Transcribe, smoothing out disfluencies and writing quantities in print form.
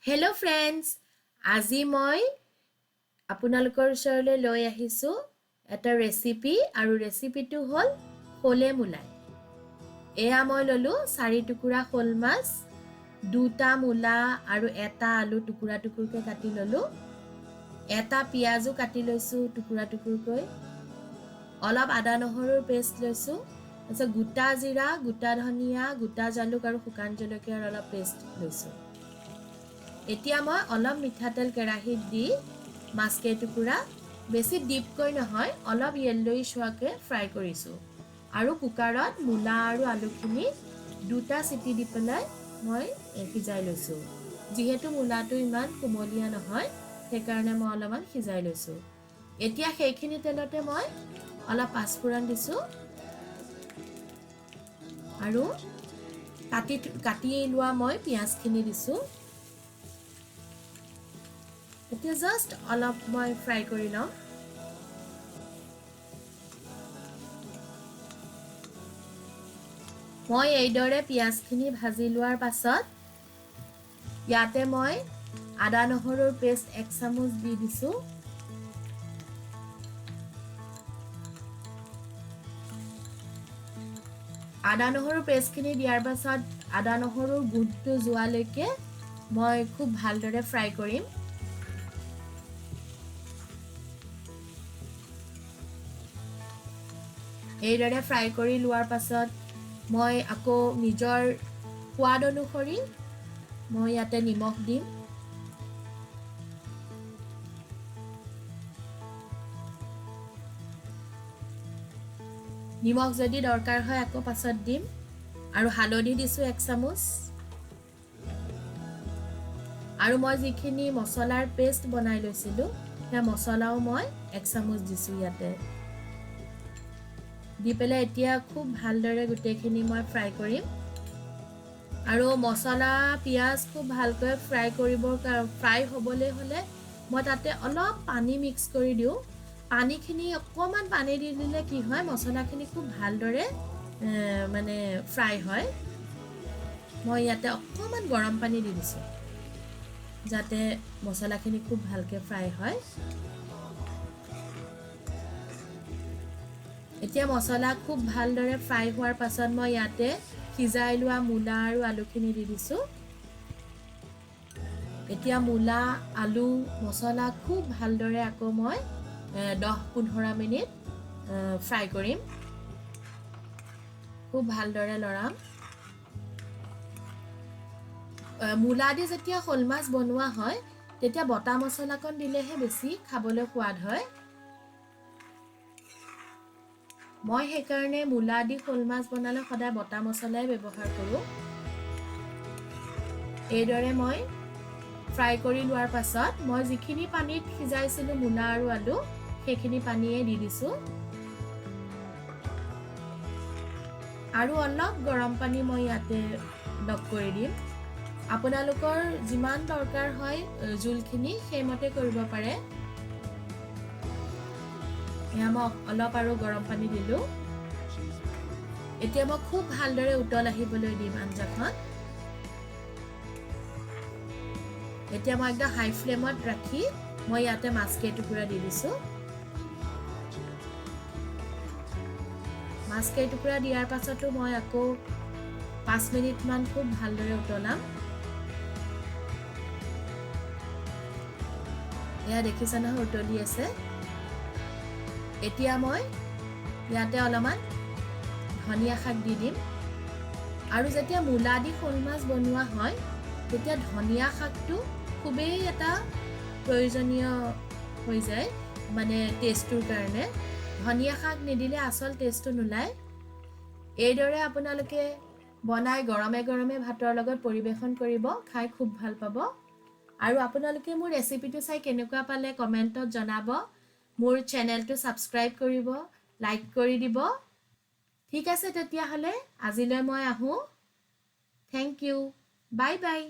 Hello' friends, আজি মই আপোনালোকৰ ওচৰলৈ লৈ আহিছোঁ এটা ৰেচিপি আৰু ৰেচিপিটো হ'ল শ'লে মূলাই। এয়া মই ল'লোঁ 4 টুকুৰা শ'ল মাছ, 2টা মূলা আৰু এটা আলু টুকুৰা টুকুৰকৈ কাটি ল'লোঁ, এটা পিঁয়াজো কাটি লৈছোঁ টুকুৰা টুকুৰকৈ, অলপ আদা নহৰুৰ পেষ্ট লৈছোঁ, তাৰপিছত গোটা জিৰা, গোটা ধনিয়া, গোটা জালুক আৰু শুকান জলকীয়াৰ অলপ পেষ্ট লৈছোঁ। এতিয়া মই অলপ মিঠাতেল কেৰাহীত দি মাছ কেইটুকুৰা বেছি ডিপকৈ নহয়, অলপ য়েল্ল'ইছ হোৱাকৈ ফ্ৰাই কৰিছোঁ আৰু কুকাৰত মূলা আৰু আলুখিনি 2টা চিটি দি পেলাই মই সিজাই লৈছোঁ। যিহেতু মূলাটো ইমান কোমলীয়া নহয়, সেইকাৰণে মই অলপমান সিজাই লৈছোঁ। এতিয়া সেইখিনি তেলতে মই অলপ পাঁচফোৰণ দিছোঁ আৰু কাটি লোৱা মই পিঁয়াজখিনি দিছোঁ। এতিয়া জাষ্ট অলপ মই ফ্ৰাই কৰি ল'ম। মই এইদৰে পিঁয়াজখিনি ভাজি লোৱাৰ পাছত ইয়াতে মই আদা নহৰুৰ পেষ্ট 1 চামুচ দি দিছোঁ। আদা নহৰুৰ পেষ্টখিনি দিয়াৰ পাছত আদা নহৰুৰ গোন্ধটো যোৱালৈকে মই খুব ভালদৰে ফ্ৰাই কৰিম। এইদৰে ফ্ৰাই কৰি লোৱাৰ পাছত মই আকৌ নিজৰ সোৱাদ অনুসৰি মই ইয়াতে নিমখ দিম। নিমখ যদি দৰকাৰ হয় আকৌ পাছত দিম। আৰু হালধি দিছোঁ 1 চামুচ। আৰু মই যিখিনি মছলাৰ পেষ্ট বনাই লৈছিলোঁ সেয়া মছলাও মই 1 চামুচ দিছোঁ ইয়াতে। দি পেলাই এতিয়া খুব ভালদৰে গোটেইখিনি মই ফ্ৰাই কৰিম। আৰু মছলা পিঁয়াজ খুব ভালকৈ ফ্ৰাই হ'বলৈ হ'লে মই তাতে অলপ পানী মিক্স কৰি দিওঁ। পানীখিনি অকণমান পানী দি দিলে কি হয়, মছলাখিনি খুব ভালদৰে ফ্ৰাই হয়। মই ইয়াতে অকণমান গৰম পানী দি দিছোঁ যাতে মছলাখিনি খুব ভালকৈ ফ্ৰাই হয়। এতিয়া মছলা খুব ভালদৰে ফ্ৰাই হোৱাৰ পাছত মই ইয়াতে সিজাই লোৱা মূলা আৰু আলুখিনি দি দিছোঁ। এতিয়া মূলা আলু মছলা খুব ভালদৰে আকৌ মই 10-15 মিনিট ফ্ৰাই কৰিম। খুব ভালদৰে লৰাম। মূলা দি যেতিয়া শ'ল মাছ বনোৱা হয় তেতিয়া বটা মছলাকণ দিলেহে বেছি খাবলৈ সোৱাদ হয়। মই সেইকাৰণে মূলা দি শ'ল মাছ বনালে সদায় বটা মছলাই ব্যৱহাৰ কৰোঁ। এইদৰে মই ফ্ৰাই কৰি লোৱাৰ পাছত মই যিখিনি পানীত সিজাইছিলোঁ মূলা আৰু আলু সেইখিনি পানীয়ে দি দিছোঁ। আৰু অলপ গৰম পানী মই ইয়াতে লগ কৰি দিম। আপোনালোকৰ যিমান দৰকাৰ হয় জোলখিনি সেইমতে কৰিব পাৰে। এয়া মই অলপ আৰু গৰম পানী দিলোঁ। এতিয়া মই খুব ভালদৰে উতল আহিবলৈ দিম আঞ্জাখন। এতিয়া মই একদম হাই ফ্লেমত ৰাখি মই ইয়াতে মাছ কেইটুকুৰা দি দিছোঁ। মাছ কেইটুকুৰা দিয়াৰ পাছতো মই আকৌ 5 মিনিটমান খুব ভালদৰে উতলাম। এয়া দেখিছে নহয় উতলি আছে। এতিয়া মই ইয়াতে অলপমান ধনিয়া শাক দি দিম। আৰু যেতিয়া মূলা দি শ'ল মাছ বনোৱা হয় তেতিয়া ধনিয়া শাকটো খুবেই এটা প্ৰয়োজনীয় হৈ যায়, টেষ্টটোৰ কাৰণে। ধনিয়া শাক নিদিলে আচল টেষ্টটো নোলায়। এইদৰে আপোনালোকে বনাই গৰমে গৰমে ভাতৰ লগত পৰিৱেশন কৰিব, খাই খুব ভাল পাব। আৰু আপোনালোকে মোৰ ৰেচিপিটো চাই কেনেকুৱা পালে কমেণ্টত জনাব। মোৰ চেনেলটো ছাবস্ক্ৰাইব কৰিব, লাইক কৰি দিব। ঠিক আছে, তেতিয়াহ'লে আজিলৈ মই আহোঁ। Thank you, bye bye.